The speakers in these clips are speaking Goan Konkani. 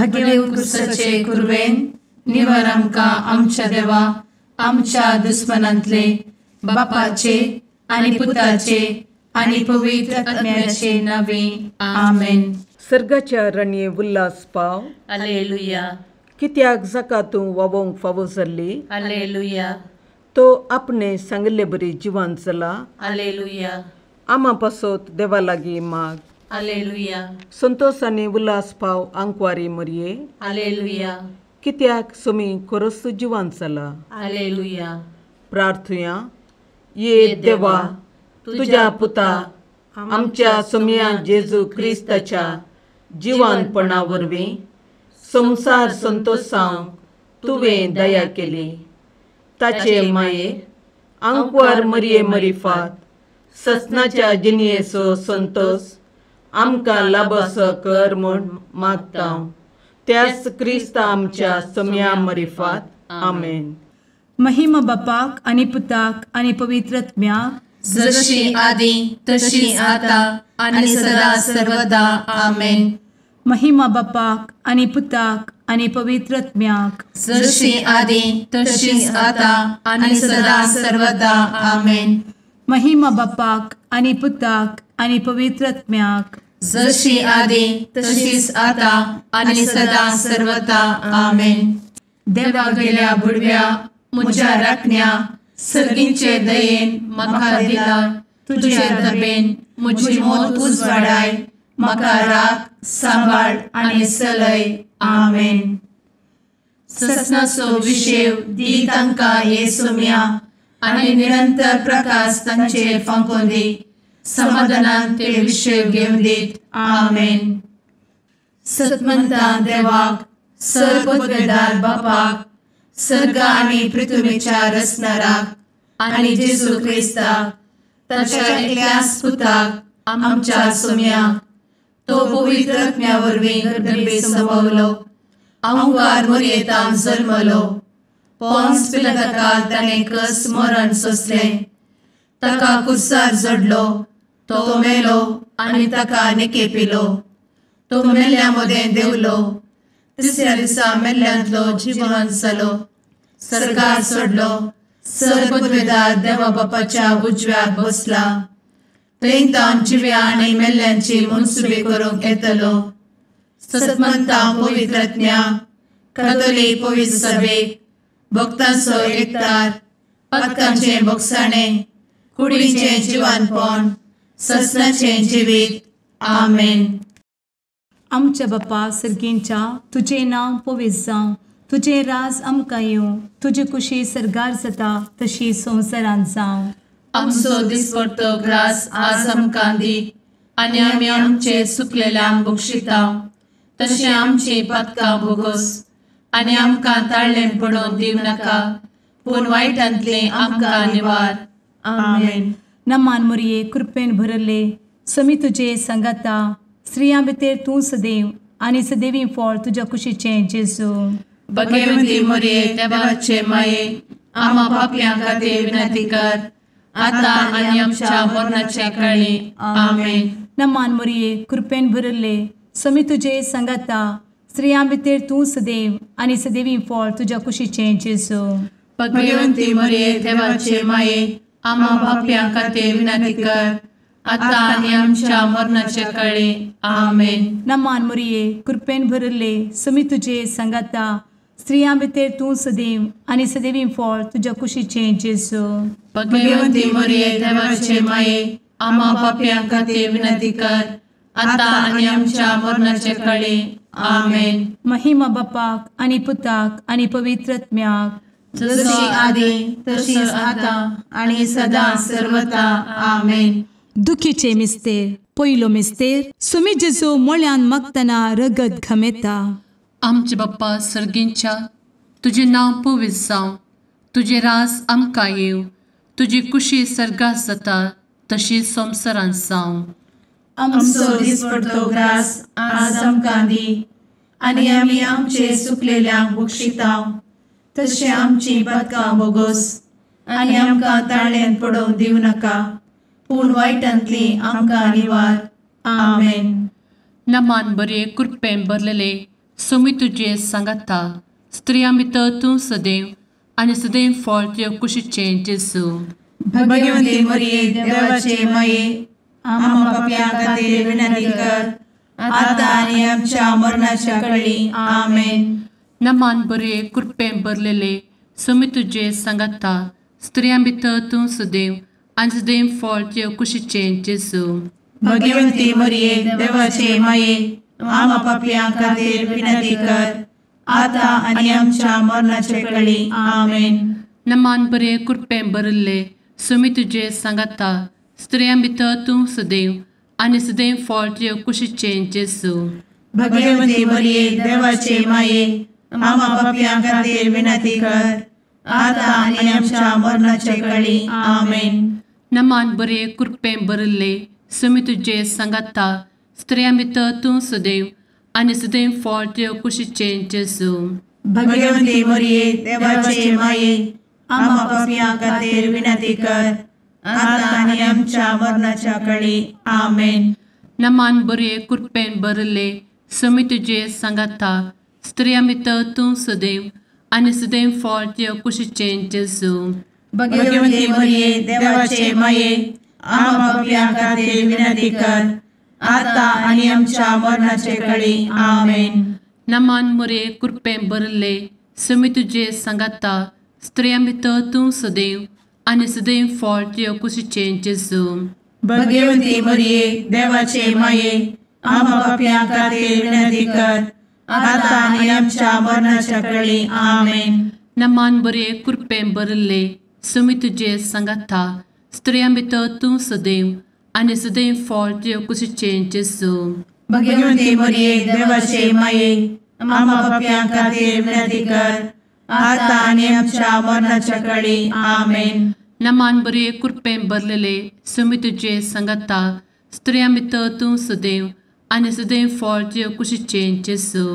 भगेवन क्रिस्ताचे कुरवेन निवार आमकां आमच्या देवा आमच्या दुस्मनांतले बापाचे आनी पुताचे आनी पवित्र आत्म्याचे नावे आमेन. सर्गाच्या रणये उल्हास पाव. हालेलुया. कित्याक जाका तूं वावोंक फावो जाल्ली. हालेलुया. तो आपणे सांगिल्ले बरी जिवान चला. हालेलुया. आमा पासत देवा लागीं माग. हालेलुया. संतोष आनी उल्हास पाव आंकवारी मरये. हालेलुया. कित्याक सोमी खरोच जिवान चला. हालेलुया. प्रार्थुया. ये देवा तुज्या पुता आमच्या सोमया जेजू क्रिस्ताच्या जिवानपणा वरवीं संवसार संतोषांक तुवें दया केली. ताचे माये आंकवार मरये मरिफात ससनाच्या जिणयेचो संतोष आमकां लाभसो कर म्हूण मागता त्याच क्रिस्ता आमच्या सोमया मरिफात. आमेन. महिमा बापाक आनी पुताक आनी पवित्र आत्म्याक, जशी आदी तशी आता आनी सदा सर्वदा. आमेन. महिमा बापाक आनी पुताक आनी पवित्र आत्म्याक, जशी आदी तशी आता आनी सदा सर्वदा. आमेन. महिमा बापाक आनी पुताक आनी पवित्र आत्म्याक, जशी आदी तशीच आता आनी सदा सर्वदा. आमेन. देवा गेल्या बुडव्या म्हज्या राखण्या सर्गींचे दयेन म्हाका दिला तुजे दबेन म्हजी मोत उजवाडाय म्हाका राख सांबाळ आनी सलय. आमेन. ससनाचो विशेव दी तांकां हे सोम्या आनी निरंतर प्रकाश तांचेर फांकोवन दी. समाधानान ते विशेव घेवन दीत. आमेन. सतमंता देवाक सर पदवेदार बापाक सर्ग आनी पृथ्वीच्या रचणाराक आनी जेजू क्रिस्ताक ताच्या एकल्याच पुताक आमच्या सोम्याक तो पवित्र आत्म्या वरवीं गर्भे संभवलो आंकार मोरयेतान जल्मलो पोन्स पिलाताकाल ताणें कस मरण सोंसलें ताका कुर्सार जडलो तो मेलो आनी ताका निकेपिलो तो मेल्ल्या मदें देवलो तिसऱ्या दिसा मेल्ल्यांतलो जिवन जालो सर्गार सोडलो सर पदवेदार देवा बापाच्या उजव्याक बसला थंय तावन जिव्या आनी मेल्ल्यांची मनसुबी करूंक येतलो. सतमंता पवित्र आत्म्या कातोलीक पवित्र सभेक भक्तांचो एकतार पातकांचें भोगसाणें कुडीचें जिवानपण ससनाचें जिवीत. आमेन. आमच्या बापा सर्गींच्या तुजें नांव पवित्र जावं, तुजें राज आमकां येवं, तुजी कुशी सर्गार जाता तशी संवसारांत जावं. आमचो दिसपडतो ग्रास आज आमकां दी आनी आमी आमचे सुकलेल्यांक बक्षिता तशें आमची पातकां भोगोस आनी आमकां ताळ्ळें पडोवन दिवं नाका पूण वायटांतलें आमकां निवार. आमेन. नमान मोरये कृपेन भरले समी तुजे सांगाता स्त्रियां भितर तूं सदैव आनी सदैवी फळ तुज्या कुशीचें जेजू. भगवंती मोरये देवाचे माये आमा पापयां खातीर विनंती कर आता आनी आमच्या मरणाच्या काळी. आमेन. नमान मोरये कृपेन भरले समी तुजे सांगाता स्त्रियां भितर तूं सदैव आनी सदैवी फळ तुज्या कुशीचें जेजू. भगवंती मोरये देवाचे माये आमा पापयां खातीर विनंती कर आता आनी आमच्या मरणाच्या काळी. आमेन. नमान मोरये कृपेन भरले समी तुजे सांगाता स्त्रियां भितर तूं सदैव आनी सदैवी फळ तुज्या कुशीचें जेजू. भगवंती मोरये देवाचे माये आमा पापयां खातीर विनंती कर आता आनी आमच्या मरणाच्या काळी. आमेन. महिमा बापाक आनी पुताक आनी पवित्र आत्म्याक, जशी आदी तशीच आता आनी सदा सर्वता. आमेन. दुखीचे मिस्तेर पयलो मिस्तेर सुमी जेजू मोळ्यान मागतना रगत घमेता. आमचे बाप्पा सर्गींच्या तुजें नांव पवित्र जावं, तुजें राज आमकां येवं, तुजी कुशी सर्गात जाता तशी संवसारांत जावं. आमचो दिसपडतो ग्रास आज आमकां दी आनी आमी आमचे सुकलेल्यांक बक्षिता तशें आमची पातकां भोगोस आनी आमकां ताळ्ळेंत पडोवंक दिवं नाका पूण वायटांतली आमकां निवार. आमेन. नमान बरे कृपेन भरलेले सोमी तुजे सांगाता, स्त्रियां भितर तूं सदैव आनी सदैव फळ तुज्या कुशीचें जेजू। भगवती मरिये देवाचे माये, आम्हा पाप्यां खातीर विनंती कर, आता आनी आमच्या मरणाच्या कळी। आमेन। नमान बरे कृपेन भरलेले, सोमी तुजे सांगाता, स्त्रियां भितर तूं सदैव आनी सदैव फळ तुज्या कुशीचें जेजू। भगवती मरिये देवाचे माये, आम्हा पाप्यां खातीर विनंती कर, आता आनी आमच्या मरणाच्या कळी। आमेन। नमान बरे कृपेन भरलेले, सोमी तुजे सांगाता, स्त्रियां भितर तूं सदैव आनी सदैव फळ तुज्या कुशीचें जेजू। भगवती मरिये देवाचे माये, आम्हा पाप्यां खातीर विनंती कर, आता आनी आमच्या मरणाच्या कळी। आमेन। नमान बरे कृपेन भरलेले, सोमी तुजे सांगाता, स्त्रियां भितर तूं सदैव आनी सदैव फळ तुज्या कुशीचें जेजू। भगवती मरिये देवाचे माये, आम्हा पाप्यां खातीर विनंती कर, आता आनी आमच्या मरणाच्या कळी। आमेन। नमान बरे कृपेन भरलेले, सोमी तुजे सांगाता, स्त्रियां भितर तूं सदैव आनी सदैव फळ तुज्या कुशीचें जेजू। भगवती मरिये देवाचे माये, आम्हा पाप्यां खातीर विनंती कर, आता आनी आमच्या मरणाचे कळी। आमेन। नमान मरिये कृपेन भरलेले, सोमी तुजे सांगाता, स्त्रियां भितर तूं सदैव आनी सदैव फळ तुज्या कुशीचें जेजू। भगवती मरिये देवाचे माये, आम्हा पाप्यां खातीर विनंती कर, आता आनी आमच्या मरणाच्या कळी। आमेन। नमान बरे कृपेन भरलेले, सोमी तुजे सांगाता, स्त्रियां भितर तूं सदैव आनी सदैव फळ तुज्या कुशीचें जेजू। भगवती मरिये देवाचे माये, आम्हा पाप्यां खातीर विनंती कर, आता आनी आमच्या मरणाच्या कळी। आमेन। नमान बरे कृपेन भरलेले, सोमी तुजे सांगाता, स्त्रियां भितर तूं सदैव आनी सदैव फळ तुज्या कुशीचें जेजू।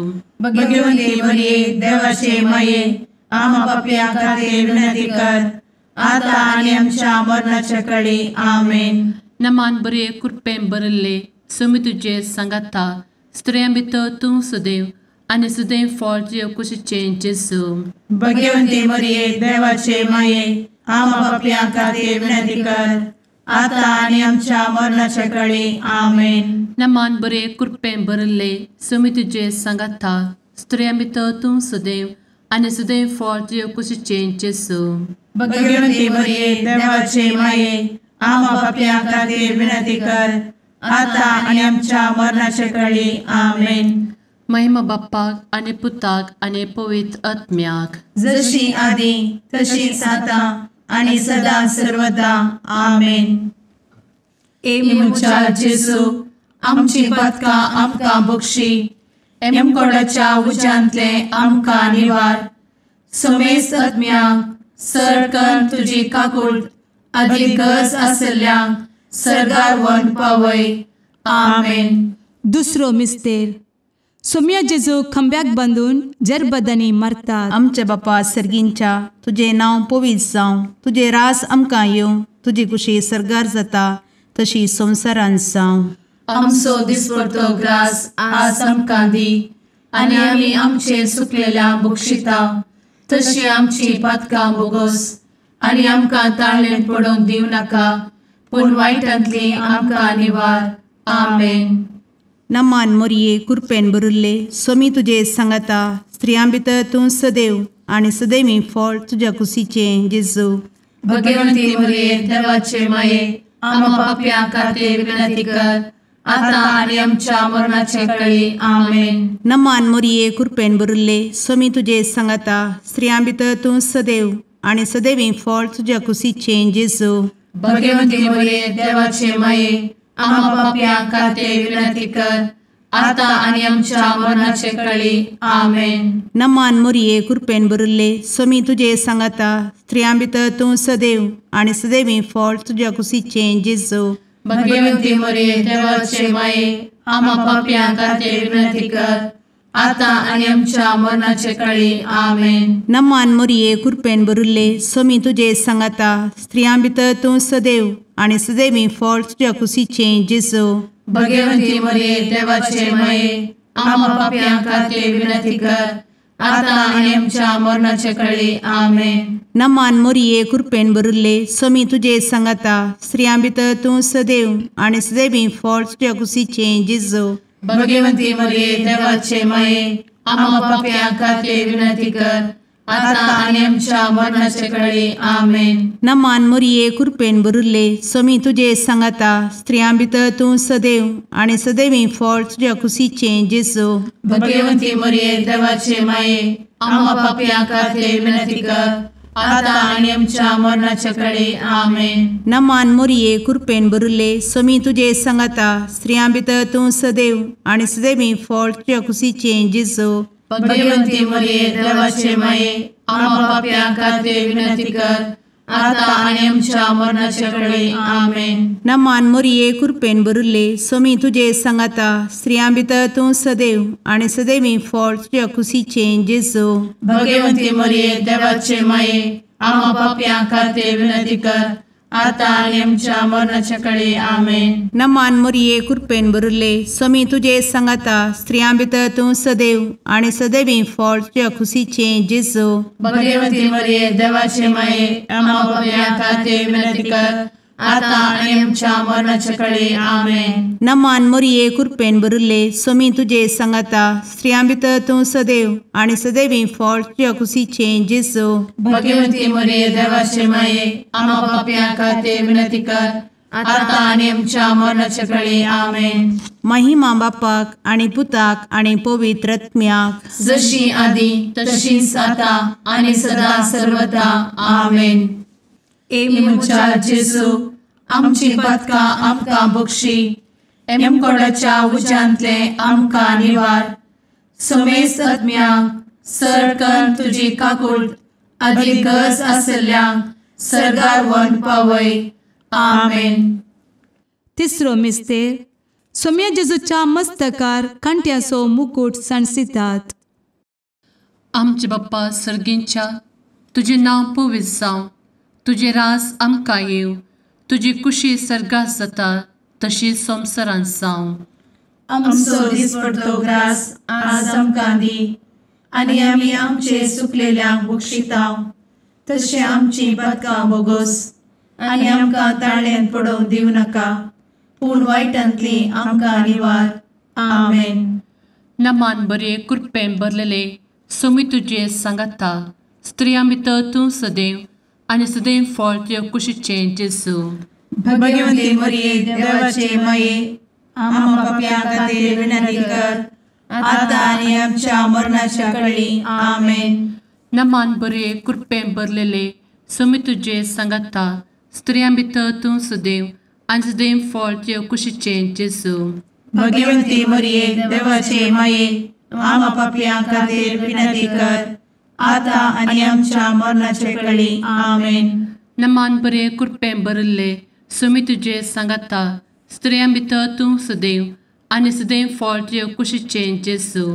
भगवती मरिये देवाचे माये, आम्हा पाप्यां खातीर विनंती कर, आता आनी आमच्या मरणाच्या कळी। आमेन। नमान बरे कृपेन भरलेले, सोमी तुजे सांगाता, स्त्रियां भितर तूं सदैव आनी सदैव फळ तुज्या कुशीचें जेजू। भगवती मरिये देवाचे माये, आम्हा पाप्यां खातीर विनंती कर, आता आनी आमच्या मरणाच्या कळी। आमेन। नमान बरे कृपेन भरलेले, सोमी तुजे सांगाता, स्त्रियां भितर तूं सदैव आनी सदैव फळ तुज्या कुशीचें जेजू। भगवती मरिये देवाचे माये, आम्हा पाप्यां खातीर विनंती कर, आता आनी आमच्या मरणाच्या कळी। आमेन। महिमा बाप्पाक आनी पुताक आनी पवित्र आत्म्याक, जशी आदी तशीच आता आनी सदा सर्वदा। आमेन। ए म्हज्या जेजू, आमची पातकां आमकां बक्षी, एमकोडाच्या उज्यांतले आमकां निवार, समेस्त आत्म्यांक सरकन तुजी काकूट आदी गरज आशिल्ल्यांक सर्गार व्हरून पावय। आमेन। दुसरो मिस्तेर। सोम्या जेजू खंब्याक बांदून जरबदांनी मारतात। आमच्या बापा सर्गींच्या, तुजें नांव पवित्र जावं, तुजें रास आमकां येवं, तुजी कुशी सर्गार जाता तशी संवसारांत जावं। आमचो दिसपडतो ग्रास आज आमकां दी, आनी आमी आमचे सुकलेल्या बक्षिता तशी आमची पातकां बोगोस, आनी आमकां ताळेन पडोवंक दिवं नाका, पूण वायटांतली आमकां निवार। आमेन। नमान मोरये कृपेन भरिल्ले, सोमी तुजे सांगाता, स्त्रियां भितर तूं सदैव आनी सदैवी फळ तुज्या कुशीचें जेजू। भगवंती मोरये देवाचे माये, आम्हा पाप्यां खातीर विनंती कर, आता आनी आमच्या मरणाचे कळी। आमेन। नमान मोरये कृपेन भरिल्ले, सोमी तुजे सांगाता, स्त्रियां भितर तूं सदैव आनी सदैवी फळ तुज्या कुशीचें जेजू। भगवंती मोरये देवाचे माये, आम्हा पाप्यां खातीर विनंती कर, आता आनी आमच्या मरणाचे कळी। आमेन। नमान मोरये कृपेन भरिल्ले, सोमी तुजे सांगाता, स्त्रियां भितर तूं सदैव आनी सदैवी फळ तुज्या कुशीचें जेजू। भगवंती मोरये देवाचे माये, आम्हा पाप्यां खातीर विनंती कर, आता आनी आमच्या मरणाचे कळी। आमेन। नमान मोरये कृपेन भरिल्ले, सोमी तुजे सांगाता, स्त्रियां भितर तूं सदैव आनी सदैवी फळ तुज्या कुशीचें जेजू। भगवंती मोरये देवाचे माये, आमा पापयां खातीर विनंती कर आतां आनी आमच्या मरणाचे कळी. आमेन. नमान मोरये कृपेन भरिल्ले स्वामी तुजे सांगाता, स्त्रियां भितर तूं सदैव आनी सदैवी फळ तुज्या कुशीचें जेजू. भगवंती मरिये देवाचे माये आमा पापयां खातीर विनंती कर आतां आनी आमच्या मरणाचे कळी. आमेन. नमान मोरये कृपेन भरिल्ले स्वामी तुजे सांगाता, स्त्रियां भितर तूं सदैव आनी सदैवी फळ तुज्या कुशीचें जेजू. भगवंती मरिये देवाचे माये आमा पापयां खातीर विनंती कर आतां आनी आमच्या मरणाचे कळी. आमेन. नमान मोरये कृपेन भरिल्ले स्वामी तुजे सांगाता, स्त्रियां भितर तूं सदैव आनी सदैवी फळ तुज्या कुशीचें जेजू. भगवंती मरिये देवाचे माये आमा पापयां खातीर विनंती कर आतां आनी आमच्या मरणाचे कळी. आमेन. नमान मोरये कृपेन भरिल्ले स्वामी तुजे सांगाता, स्त्रियां भितर तूं सदैव आनी सदैवी फळ तुज्या कुशीचें जेजू. भगवंती मरिये देवाचे माये आमा पापयां खातीर विनंती कर आतां आनी आमच्या मरणाचे कळी. आमेन. नमान मोरये कृपेन भरिल्ले स्वामी तुजे सांगाता, स्त्रियां भितर तूं सदैव आनी सदैवी फळ तुज्या कुशीचें जेजू. भगवंती मरिये देवाचे माये आमा पापयां खातीर विनंती कर आतां आनी आमच्या मरणाचे कळी. आमेन. नमान मोरये कृपेन भरिल्ले स्वामी तुजे सांगाता, स्त्रियां भितर तूं सदैव आनी सदैवी फळ तुज्या कुशीचें जेजू. भगवंती मरिये देवाचे माये आमा पापयां खातीर विनंती कर आतां आनी आमच्या मरणाचे कळी. आमेन. महिमा बापाक आनी पुताक आनी पवित्र आत्म्याक, जशी आदी तशीच आतां आनी सदा सर्वदा. आमेन. ए म्हज्या जेजू आमची पातकां आमकां बक्षी, एमकोडाच्या उज्यांतले आमकां निवार, समेस्त आत्म्यांक सरकन तुजी काकूट आदी गरज आसल्ल्यांक सर्गार व्हरून पावय. आमेन. तिसरो मिस्तेर सोम्या जेजूच्या मस्तकार कांट्याचो मुकूट सांडसितात. आमचे बाप्पा सर्गींच्या, तुजें नांव पवित्र जावं, तुजें राज आमकां येवं, तुजी कुशी सर्गात जाता तशी संवसारांत जावं. आमचो दिसपडतो ग्रास आज आमकां दी आनी आमी आमचे सुकलेल्यांक बक्षिता तशें आमची पातकां बोगोस आनी आमकां ताळ्यान पडोवंक दिवं नाका, पूण वायटांतली आमकां निवार. आमेन. नमान बरे कृपेन भरलेले स्वामी तुजे सांगाता, स्त्रियां भितर तूं सदैव आनी सदैव फळ तुज्या कुशीचें जेजू. भगवंती मरिये देवाचे माये आमा पापयां खातीर विनंती कर आतां आनी आमच्या मरणाच्या कळी. आमेन. नमान बरे कृपेन भरलेले स्वामी तुजे सांगाता, स्त्रियां भितर तूं सदैव आनी सदैव फळ तुज्या कुशीचें जेजू. भगवंती मरिये देवाचे माये आमा पापयां खातीर विनंती कर आतां आनी आमच्या मरणाचे कळी. आमेन. नमान बरे कृपेन भरिल्ले स्वामी तुजे सांगाता, स्त्रियां भितर तूं सदैव आनी सदैव फळ तुज्या कुशीचें जेजू.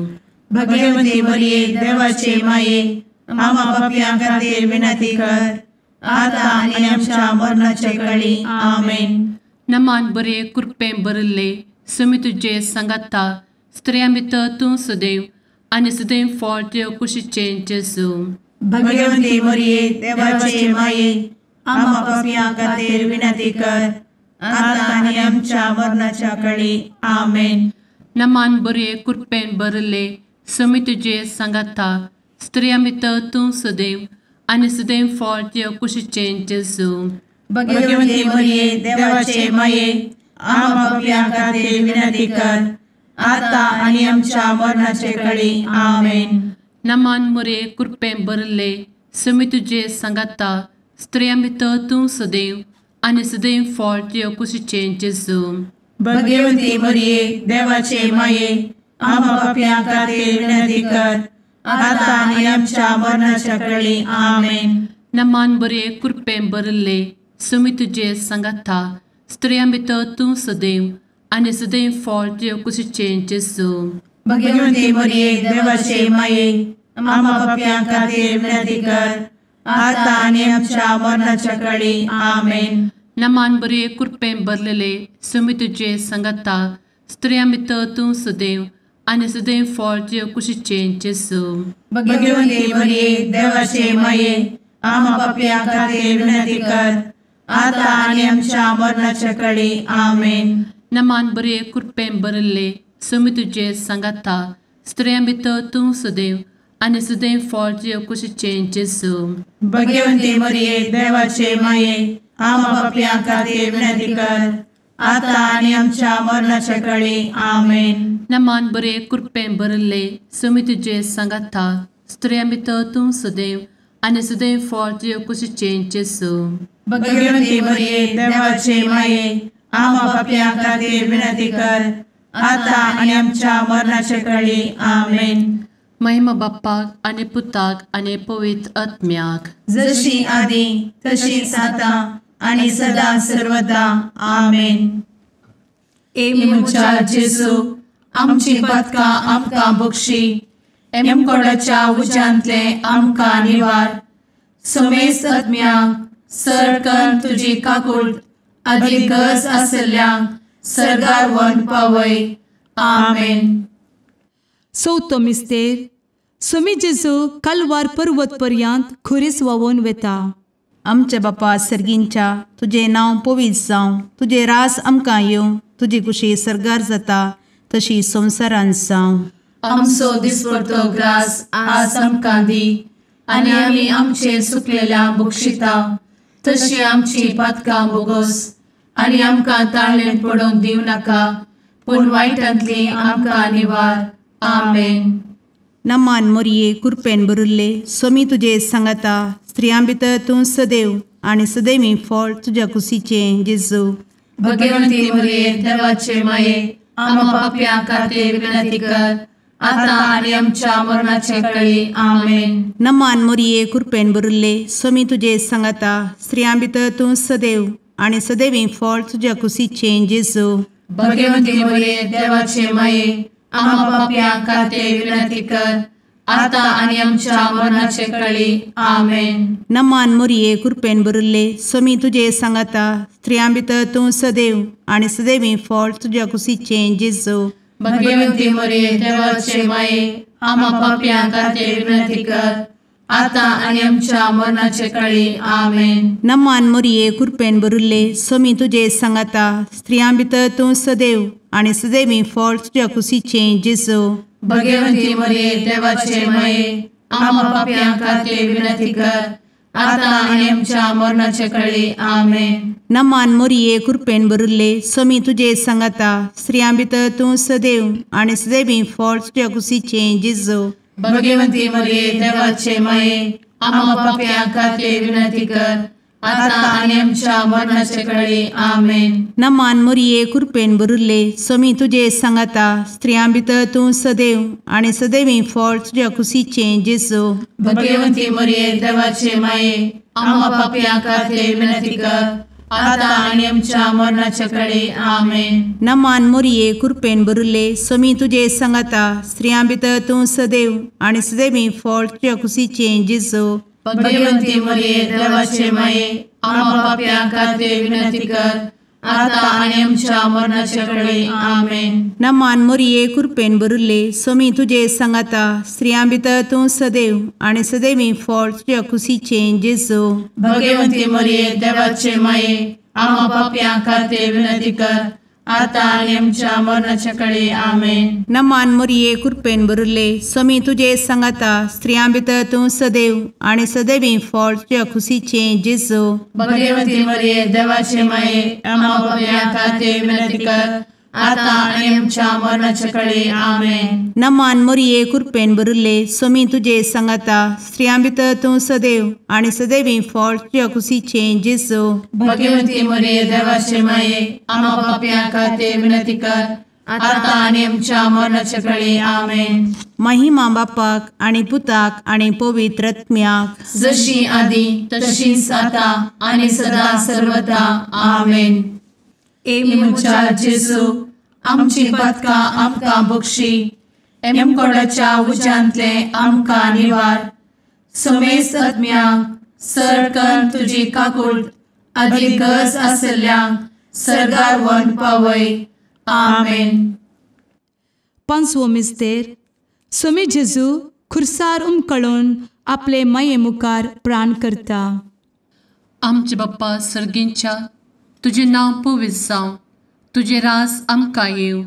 भगवंती मरिये देवाचे माये आमा पापयां खातीर विनंती कर आतां आनी आमच्या मरणाचे कळी. आमेन. नमान बरे कृपेन भरिल्ले स्वामी तुजे सांगाता, स्त्रियां भितर तूं सदैव आनी सदैव फळ तुज्या कुशीचें जेजू. भगवंती मरिये देवाचे माये आमा पापयां खातीर विनंती कर आतां आनी आमच्या मरणाच्या कळी. आमेन. नमान बरे कृपेन भरिल्ले स्वामी तुजे सांगाता, स्त्रियां भितर तूं सदैव आनी सदैव फळ तुज्या कुशीचें जेजू. भगवंती मरिये देवाचे माये आमा पापयां खातीर विनंती कर आतां आनी आमच्या मरणाचे कळी. आमेन. नमान मोरे कृपेन भरिल्ले स्वामी तुजे सांगाता, स्त्रियां भितर तूं सदैव आनी सदैव फळ तुज्या कुशीचें जेजू. भगवंती मरिये देवाचे माये आमा पापयां खातीर विनंती कर आतां आनी आमच्या मरणाच्या कळी. आमेन. नमान बरे कृपेन भरिल्ले स्वामी तुजे सांगाता, स्त्रियां भितर तूं सदैव आनी सदैव फळ तुज्या कुशीचें जेजू. भगवंती मरिये देवाचे माये आमा पापयां खातीर विनंती कर आतां आनी आमच्या मरणाच्या कळी. आमेन. नमान बरे कृपेन भरलेले स्वामी तुजे सांगाता, स्त्रियां भितर तूं सदैव आनी सदैव फळ तुज्या कुशीचें जेजू. भगवंती मरिये देवाचे माये, आमा पापयां खातीर विनंती कर, आतां आनी आमच्या मरणाच्या कळी. आमेन. नमान बरे कृपेन भरिल्ले, स्वामी तुजे सांगाता, स्त्रियां भितर तूं सदैव आनी सदैव फळ तुज्या कुशीचें जेजू. भगवंती मरिये देवाचे माये, आमा पापयां खातीर विनंती कर, आतां आनी आमच्या मरणाच्या कळी. आमेन. नमान बरे कृपेन भरिल्ले, स्वामी तुजे सांगाता, स्त्रियां भितर तूं सदैव आनी सदैव फळ तुज्या कुशीचें जेजू. भगवंती मरिये देवाचे माये, आमा पापयां खातीर विनंती कर, आतां आनी आमच्या मरणाच्या कळी. आमेन. महिमा बाप्पाक आनी पुताक आनी पवित्र आत्म्याक, जशी आदी तशीच आतां आनी सदा सर्वदा. आमेन. ए म्हज्या जेजू, आमची पातकां आमकां बक्षी, एमकोडाच्या उज्यांतले आमकां निवार, समेस्त आत्म्यांक सरकन तुजी काकूट आदी गरज आसल्ल्यांक सर्गार व्हरून पावय. आमेन. चवथो मिस्तेर. स्वामी जेजू कालवार पर्वत पर्यंत खुरीस व्हांवून वेता. आमच्या बापा सर्गींच्या, तुजें नांव पवित्र जावं, तुजें रास आमकां येवं, तुजी कुशी सर्गार जाता तशी संवसारांत जावं. आमचो दिसपडतो ग्रास आज आमकां दी, आनी आमी आमचे सुकलेल्या बक्षिता तशी आमची पातकां बोगोस, आनी आमकां ताळेन पडोवंक दिवं नाका, पूण वायटांतली आमकां निवार. आमेन. नमान मोरये कृपेन भरिल्ले, स्वामी तुजे सांगाता, स्त्रियां भितर तूं सदैव आनी सदैवी फळ तुज्या कुशीचें जेजू. भगवंती मरिये देवाचे माये, आमा पापयां खातीर विनंती कर, आतां आनी आमच्या मरणाच्या कळी. आमेन. नमान मोरये कृपेन भरिल्ले, स्वामी तुजे सांगाता, स्त्रियां भितर तूं सदैव आनी सदैवी फळ तुज्या कुशीचें जेजू. भगवंती मरिये देवाचे माये, आमा पापयां खातीर विनंती कर, आतां आनी आमच्या मरणाचे कळी. आमेन. नमान मोरये कृपेन भरिल्ले, स्वामी तुजे सांगाता, स्त्रियां भितर तूं सदैव आनी सदैवी फळ तुज्या कुशीचें जेजू. भगवंती मरिये देवाचे माये, आमा पापयां खातीर विनंती कर, आतां आनी आमच्या मरणाचे कळी. आमेन. नमान मोरये कृपेन भरिल्ले, स्वामी तुजे सांगाता, स्त्रियां भितर तूं सदैव आनी सदैवी फळ तुज्या कुशीचें जेजू. भगवंती मरिये देवाचे माये, आमा पापयां खातीर विनंती कर, आतां आनी आमच्या मरणाचे कळी. आमेन. नमान मोरये कृपेन भरिल्ले, स्वामी तुजे सांगाता, स्त्रियां भितर तूं सदैव आनी सदैवी फळ तुज्या कुशीचें जेजू. भगवंती मरिये देवाचे माये, आमा पापयां खातीर विनंती कर, आतां आनी आमच्या मरणाचे कळी. आमेन. नमान मोरये कृपेन भरिल्ले, स्वामी तुजे सांगाता, स्त्रियां भितर तूं सदैव आनी सदैवी फळ तुज्या कुशीचें जेजू. भगवंती मरिये देवाचे माये, आमा पापयां खातीर विनंती कर, आतां आनी आमच्या मरणाच्या कळी. आमेन. नमान मोरये कृपेन भरिल्ले, स्वामी तुजे सांगाता, स्त्रियां भितर तूं सदैव आनी सदैवी फळ तुज्या कुशीचें जेजू. भगवंती मरिये देवाचे माये, आमा पापयां खातीर विनंती कर, आतां आनी आमच्या मरणाच्या कळी. आमेन. नमान मोरये कृपेन भरिल्ले, स्वामी तुजे सांगाता, स्त्रियां भितर तूं सदैव आनी सदैवी फळ तुज्या कुशीचें जेजू. भगवंती मरिये देवाचे माये, आमा पापयां खातीर विनंती कर, आतां आनी आमच्या मरणाच्या कळी. आमेन. नमान मोरये कृपेन भरिल्ले, स्वामी तुजे सांगाता, स्त्रियां भितर तूं सदैव आनी सदैवी फळ तुज्या कुशीचें जेजू. भगवंती मरिये देवाचे माये, आमा पापयां खातीर विनंती कर, आतां आनी आमच्या मरणाच्या कळी. आमेन. नमान मोरये कृपेन भरिल्ले, स्वामी तुजे सांगाता, स्त्रियां भितर तूं सदैव आनी सदैवी फळ तुज्या कुशीचें जेजू. भगवंती मरिये देवाचे माये, आमा पापयां खातीर विनंती कर, आतां आनी आमच्या मरणाच्या कळी. आमेन. महिमा बापाक आनी पुताक आनी पवित्र आत्म्याक, जशी आदी तशीच आतां आनी सदा सर्वदा. आमेन. ए म्हज्या जेजू, आमची पातकां आमकां बक्षी, एमकोडाच्या उज्यांतले आमकां निवार, समेस्त आत्म्यांक सरकन तुजी काकूट आदी गरज आसल्ल्यांक सर्गार व्हरून पावय. आमेन. पांचवो मिस्तेर सोमी जेजू खुर्सार उमकळून आपले माये मुखार प्राण करता. आमचे बाप्पा सर्गींच्या, तुजें नांव पवित्र जावं, तुजें राज आमकां येवं,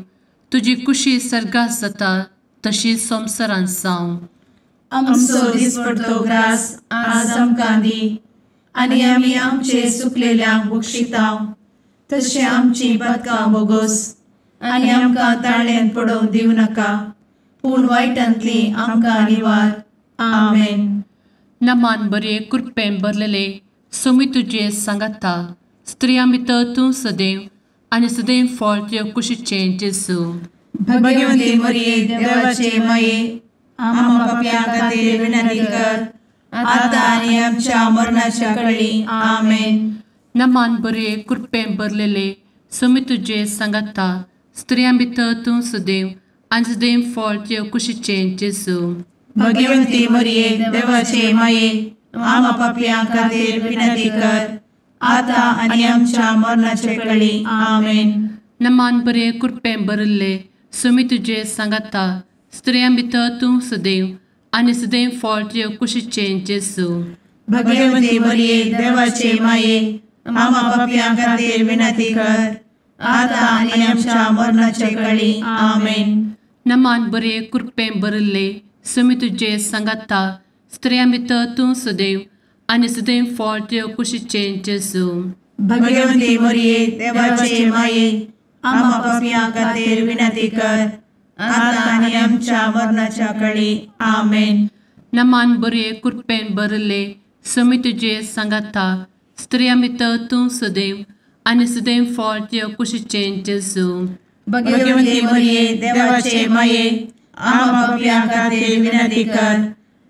तुजी कुशी सर्गात जाता तशी संवसारांत जावं. आमचो दिसपडतो ग्रास आज आमकां दी आनी आमी आमचे सुकलेल्यांक बक्षिता तशें आमची पातकां बोगोस आनी आमकां ताळ्यांत पडोवंक दिवं नाका, पूण वायटांतली आमकां निवार. आमेन. नमान बरे कृपेन भरलेले सोमी तुजे सांगाता, स्त्रियां भितर तूं सदैव आनी सदैव फळ तुजे कुशीचें जेजू. भगवंती मरिये देवाचे माये, आम्हा पाप्यां खातीर विनंती कर आतां आनी आमच्या मरणाच्या कळी. आमेन. नमान बरे कृपेन भरलेले सोमी तुजे सांगाता, स्त्रियां भितर तूं सदैव आनी सदैव फळ तुजे कुशीचें जेजू. भगवंती मरिये देवाचे माये, आम्हा पाप्यां खातीर विनंती कर आतां आनी आमच्या मरणाच्या कळी. आमेन. नमान बरे कृपेन भरिल्ले सोमी तुजे सांगाता, स्त्रियां भितर तूं सदैव आनी सदैव फळ तुजे कुशीचें जेजू. भगवंती मरिये देवाचे माये, आम्हा पाप्यां खातीर विनंती कर आतां आनी आमच्या मरणाच्या कळी. आमेन. नमान बरे कृपेन भरिल्ले सोमी तुजे सांगाता, स्त्रियां भितर तूं सदैव आनी सदैव फळ तुजे कुशीचें जेजू. भगवंती मरिये देवाचे माये, आम्हा पाप्यां खातीर विनंती कर आतां आनी आमच्या मरणाच्या कळी. आमेन. नमान बरे कृपेन भरिल्ले सोमी तुजे सांगाता, स्त्रियां भितर तूं सदैव आनी सदैव फळ तुजे कुशीचें जेजू. भगवंती मरिये देवाचे माये, आम्हा पाप्यां खातीर विनंती कर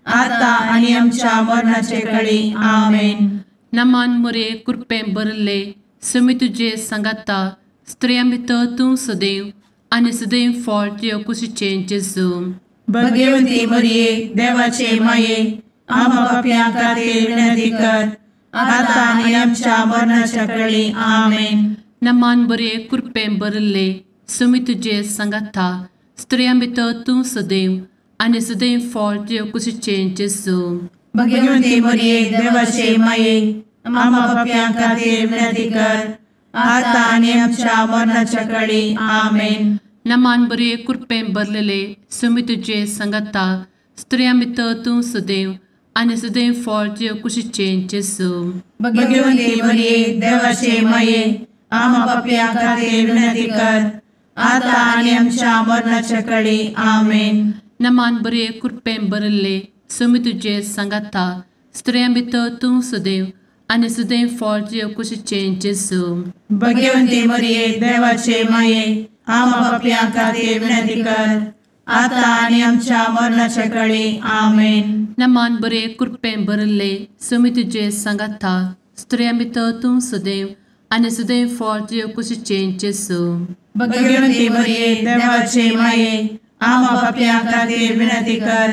आतां आनी आमच्या मरणाचे कळी. आमेन. नमान मरिये कृपेन भरिल्ले सोमी तुजे सांगाता, स्त्रियां भितर तूं सदैव आनी सदैव फळ तुजे कुशीचें जेजू. भगवंती मरिये देवाचे माये, आम्हा पाप्यां खातीर विनंती कर आतां आनी आमच्या मरणाच्या कळी. आमेन. नमान बरे कृपेन भरिल्ले सोमी तुजे सांगाता, स्त्रियां भितर तूं सदैव आनी सदैव फळ तुजे कुशीचें जेजू. भगवंती मरिये देवाचे माये, आम्हा पाप्यां खातीर विनंती कर आतां आनी आमच्या मरणाच्या कळी. आमेन. नमान बरे कृपेन भरलेले सोमी तुजे सांगाता, स्त्रियां भितर तूं सदैव आनी सदैव फळ तुजे कुशीचें जेजू. भगवंती मरिये देवाचे माये, आम्हा पाप्यां खातीर विनंती कर आतां आनी आमच्या मरणाच्या कळी. आमेन. नमान बरे कृपेन भरिल्ले सोमी तुजे सांगाता, स्त्रियां भितर तूं सदैव आनी सदैव फळ तुजे कुशीचें जेजू. भगवंती मरिये देवाचे माये, आम्हा पाप्यां खातीर विनंती कर आतां आनी आमच्या मरणाच्या कळी. आमेन. नमान बरे कृपेन भरिल्ले सोमी तुजे सांगाता, स्त्रियां भितर तूं सदैव आनी सदैव फळ तुजे कुशीचें जेजू. भगवंती मरिये देवाचे माये, आम्हा पाप्यां खातीर विनंती कर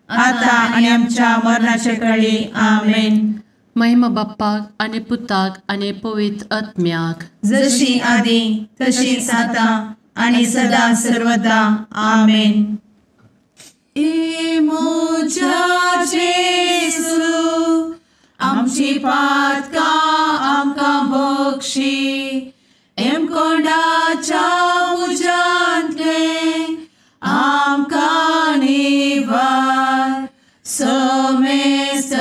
आतां आनी आमच्या मरणाच्या कळी. आमेन. महिमा बाप्पाक आनी पुताक आनी पवित्र आत्म्याक, जशी आदी तशीच आतां आनी सदा सर्वदा. आमेन. ए म्हज्या जेजू, आमची पातकां आमकां बक्षी, एमकोंडाच्या उज्यांतलें आमकां निवार. समेस्तज्ञा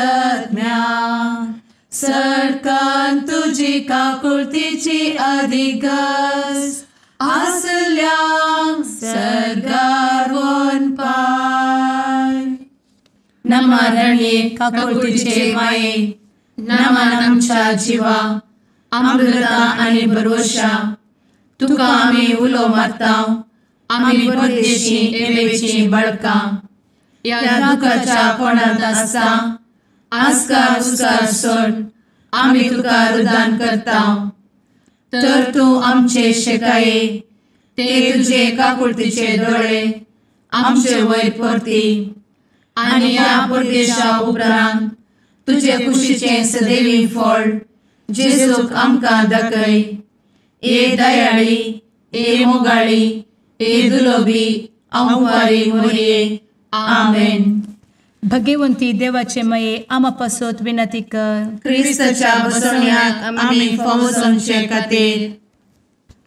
सरकान तुजी काकुळतीची अधिगस आसल्यांक सर्गार वनपाय. नमरणे काकुळतीचे माये, नमन आमच्या जिवा, अमृता आनी भरवशा, तुका आमी उलो मारता, आमी परदेशी एवेची बळकां, ह्या दुखाच्या कोणांत आसता आस्कार उस्कार सोड आमी तुका रुदान करता. तर तूं आमचे शेकाये, ते तुजे काकुळतीचे दोळे आमचे वयर परती आनी ह्या परदेशा उपरांत तुजे कुशीचें सदैवी फळ जेजूक आमकां दाखय. ए दयाळी, ए मोगाळी, ए दुलोबी आंवकारी मोरये. आमेन. भगवंती देवाचे माये आमा पासत विनंती कर. क्रिस्ताच्या बसवण्याक आमी फावो जावचे खातीर.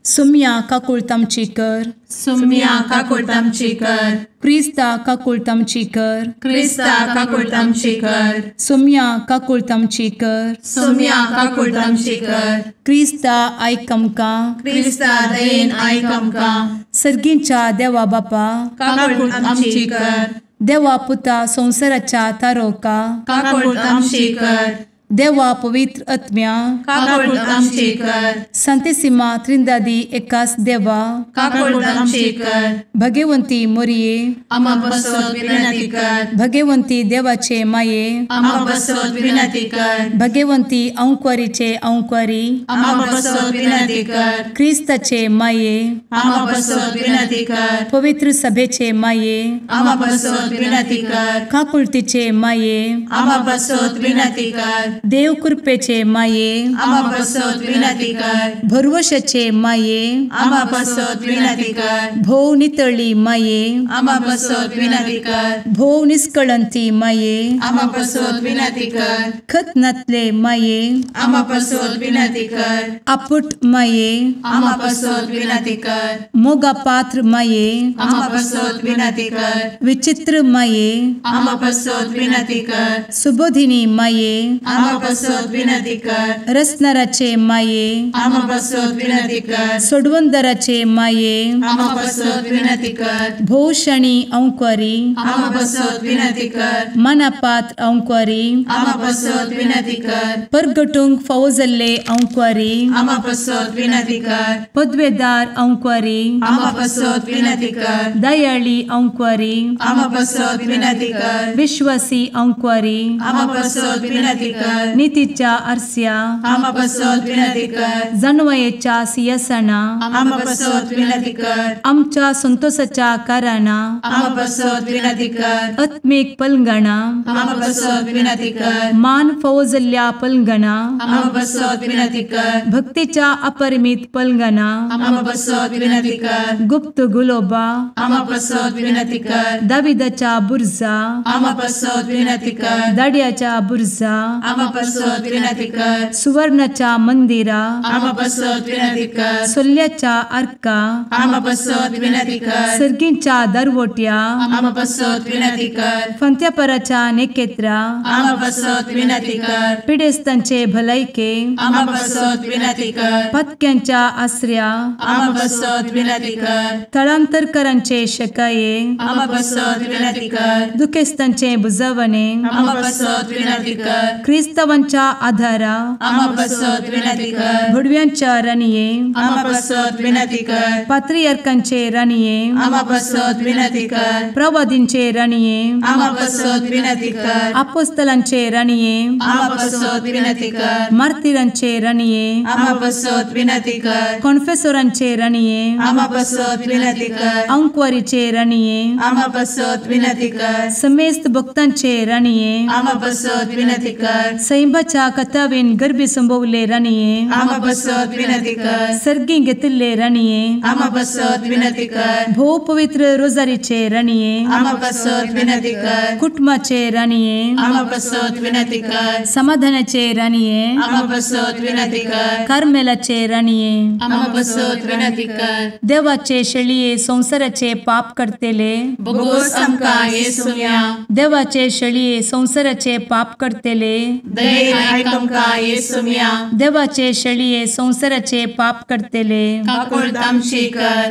सुम्या काकुळट आमची कर. सुम्या काकुळट आमची कर. क्रिस्ता काकुळट आमची कर. क्रिस्ता काकुळट आमची कर. सुम्या काकुळट आमची कर. सुम्या काकुळट आमची कर. क्रिस्ता आयक आमकां. क्रिस्ता दयेन आयक आमकां. सर्गींच्या देवा बापा काकुळट आमची कर. देवा पुता संवसाराच्या तारोका काकुळट आमची कर. देवा पवित्र आत्म्या काकुळट आमची कर. संतेसिमा त्रिंदादी एकास देवा काकुळट आमची कर. भगवंती मोरये आमा पासत विनंती कर. भगवंती देवाचे माये आमा पासत विनंती कर. भगवंती अंकुरीचे अंकुरी आमा पासत विनंती कर. क्रिस्ताचे माये आमा पासत विनंती कर. पवित्र सभेचे माये आमा पासत विनंती कर. काकुळतीचे माये आमा पासत विनंती कर. देव कृपेचे माये आमा पासत विनंती कर. भरवशाचे माये आमा पासत विनंती कर. भोव नितळी माये आमा पासत विनंती कर. भोव निष्कळंती माये आमा पासत विनंती कर. खत नातले माये आमा पासत विनंती कर. आपुट माये आमा पासत विनंती कर. मोगा पात्र माये आमा पासत विनंती कर. विचित्र माये आमा पासत विनंती कर. सुबोधिनी माये आमा पासत विनंती कर. रसनाराचे माये आमा पासत विनंती कर. सोडवंदराचे माये आमा पासत विनंती कर. भोवशणी अंकुरी आमा पासत विनंती कर. मनापात्र अंकुरी आमा पासत विनंती कर. परगटूंक फावो जाल्ले अंकुरी आमा पासत विनंती कर. पदवेदार अंकुरी आमा पासत विनंती कर. दयाळी अंकुरी आमा पासत विनंती कर. विश्वासी अंकुरी आमा पासत विनंती कर. नितीच्या आरस्या आमा पासत विनंती कर. जानवयेच्या सिंहासना आमा पासत विनंती कर. आमच्या संतोषाच्या कारणा आमा पासत विनंती कर. आत्मीक पलंगणा आमा पासत विनंती कर. मान फावो जाल्ल्या पलंगणा आमा पासत विनंती कर. भक्तीच्या अपरिमित पलंगणा आमा पासत विनंती कर. गुप्त गुलोबा आमा पासत विनंती कर. दाविदाच्या बुर्जा आमा पासत विनंती कर. दाड्याच्या बुर्जा आमा पासत विनंती कर. सुवर्णाच्या मंदिरा आमा पासत विनंती कर. सोल्ल्याच्या आर्का आमा पासत विनंती कर. सर्गींच्या दरवट्या आमा पासत विनंती कर. फंत्यापराच्या नेकेत्रा आमा पासत विनंती कर. पिडेस्तांचे भलायके आमा पासत विनंती कर. पत्क्यांच्या आसऱ्या आमा पासत विनंती कर. थळांतरकरांचे शकाये आमा पासत विनंती कर. दुखेस्तांचे बुजवणे आमा पासत विनंती कर. क्रिस्तावांच्या आधारा आमा पासत विनंती कर. भुडव्यांच्या राणये आमा पासत विनंती कर. पात्रियार्कांचे राणये आमा पासत विनंती कर. प्रवादींचे राणये आमा पासत विनंती कर. आपोस्तलांचे राणये आमा पासत विनंती कर. मार्तिरांचे राणये आमा पासत विनंती कर. कॉन्फेसोरांचे राणये आमा पासत विनंती कर. अंकुवारीचे राणये आमा पासत विनंती कर. समेस्त भक्तांचे राणये आमा पासत विनंती कर. सैंबाच्या कथावेन गर्भी संभवले राणये आमा पासत विनंती कर. सर्गी घेतिल्ले राणये आमा पासत विनंती कर. भोव पवित्र रोजारीचे राणये आमा पासत विनंती कर. कुटुंबाचे राणये आमा पासत विनंती कर. समाधानाचे राणये आमा पासत विनंती कर. कार्मेलाचे राणये आमा पासत विनंती कर. देवाचे शेळये संवसाराचे पाप करतेले बोगोस आमकां येसुम्या देवाचे शेळये संवसाराचे पाप करतेले दयेन आयक आमकां येसुम्या देवाचे शेळये संवसाराचे पाप करतेले काकुळट आमची कर.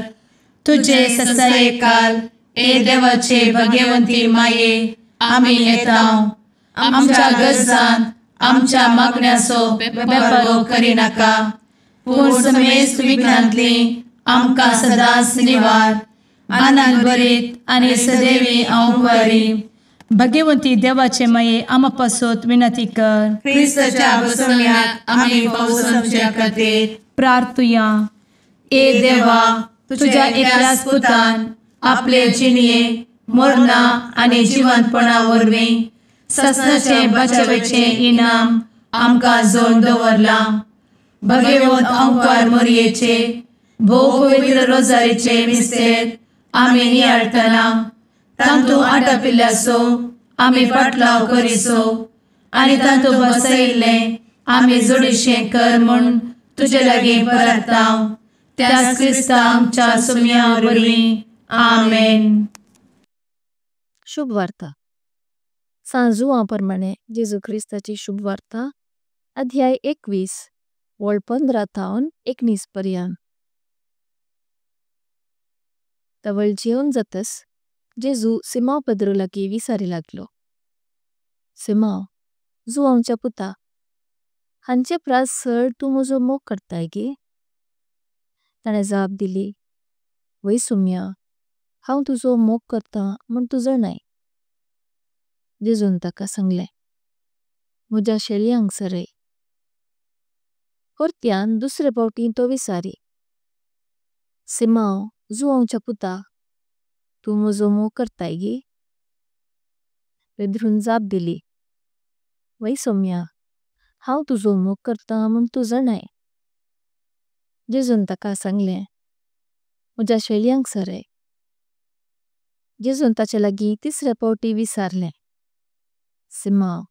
तुझे ससायेकाल ए देवाचे भगवंती माये आमी येता आमच्या गरजान आमच्या मागण्याचो बेपारो करिनाका पूण समेस्त विघ्नांतली आमकां सदांच निवार आनंद भरीत आनी सदैवी अंकुरी. भगवंती देवाचे माये आमा पासत विनंती कर. क्रिस्ताच्या बसवण्याक आमी फावो जावचे खातीर प्रार्थुया. ए देवा तुझ्या एकल्याच पुतान आपले जिणये मरणा आनी जिवंतपणा वरवीं ससनाचें बचावेचें इनाम आमकां जोडून दवरलां. भगवंत अंकार मोरयेचे भोव पवित्र रोजारीचे मिस्तेर आमी नियाळटना तांतू आटापिल्ल्याचो आमी पाटलाव करिसो आनी तांतू बसयिल्लें आमी जोडीशें कर म्हूण तुजे लागीं परता त्याच क्रिस्ता आमच्या सुम्या वरवीं आमेन। शुभ वार्ता। सांत जुवां परमाने जेजू क्रिस्ताची शुभ वार्ता अध्याय 21 वळ 15 थावन 19 पर्यान। तवळ जेवन जातस जेजू सिमाव पेद्रो लागी विसारी लागलो। सिमाव, जुवांच्या पुता, हांचे प्रास सड तू मोजो मोग करताय गे। ताणे जाप दिली, वय सुम्या, हांव तुजो मोग करता म्होन तू जणाय। जेजून तका सांगले, मोज्या शेळ्यांक सरई। होर्त्यान दुसरे पाव्टीं तो विसारी। सिमाव, जुवांच्या पुता, तू मोजो मोग करताय गे। पेद्रून जाप दिली, वय सुम्या, हांव तुजो मोग करता म्होन तू जणाय। जेजून तका सांगले, मोज्या शेळ्यांक सरई। जेजून ताचे लागी तिसरे पाव्टीं विसारले। सिमाव,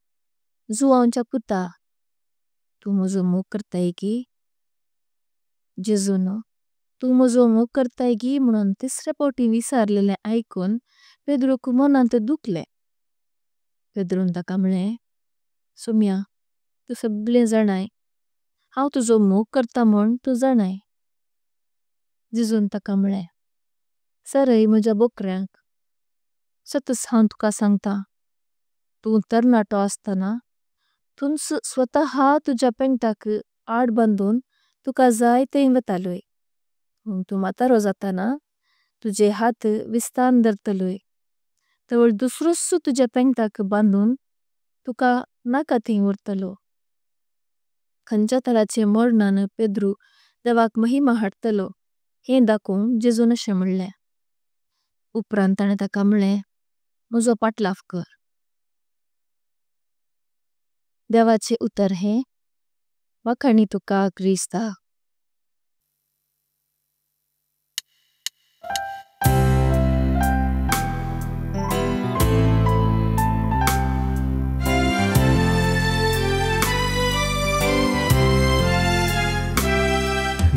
जुवांच्या पुता, तू मोजो मोग करताय गे। जेजून, तू मोजो मोग करताय गे म्होनों तिसरे पाव्टीं विसारलेलें आइकुन पेद्रोक मोनांत दुखले। पेद्रोन तका म्होळें, सुम्या, तू सगळें जणाय, हांव तुजो मोग करता म्होन तू जणाय। जेजून तका म्होळें, सरई मोज्या बोकऱ्यांक, सतस हांव तुका सांगता, तू तरनाटो अस्ताना, तुंच स्वतः तुज्या पेंटाक आद बंदून तुका जाय तें वतालोय। तू मातारो जाताना, तुजे हात विस्तान दर्तलोय। तवळ दुसरोस तुज्या पेंटाक बंदून तुका नाका थें वर्तलो। खंचा तराचे मोर्णान पेद्रो देवाक महिमा हडतलो, हें दाखों जेजून अशें म्होळ्ळें। उपरांत ताणे तका म्होळ्ळें, मोजो पत्लाफ कर। देवाचे उतर हें, वखाणी तुका क्रिस्ता।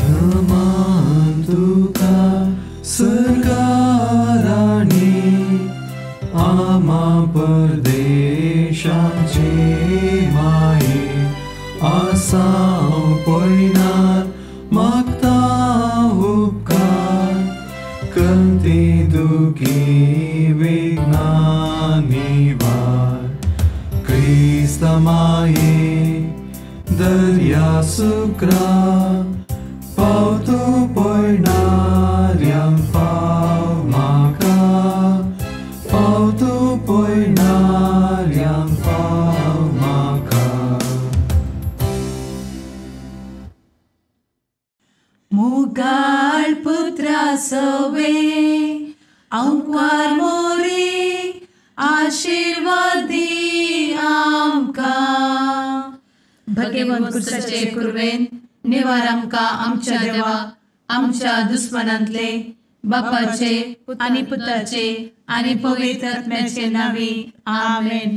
नमान तुका सरकाराणी आमा परदेशाचे माये आसाव पयनार मागता उपकार कंती दुखी विघ्ना निवार क्रिस्त माये दर्या सुक्रा पावतो पयणाऱ्यांक पाव म्हाका पावतो पयणाऱ्यांक पाव म्हाका। मोगाळ पुत्रा सवे आंकवार मोरे आशीर्वाद दी आमकां। भगवंत कुर्साचे कुर्वेन निवार आमकां आमच्या देवा आमच्या दुस्मनांतले बापाचे आनी पुताचे आनी पवित्र आत्म्याचे नांवी आमेन।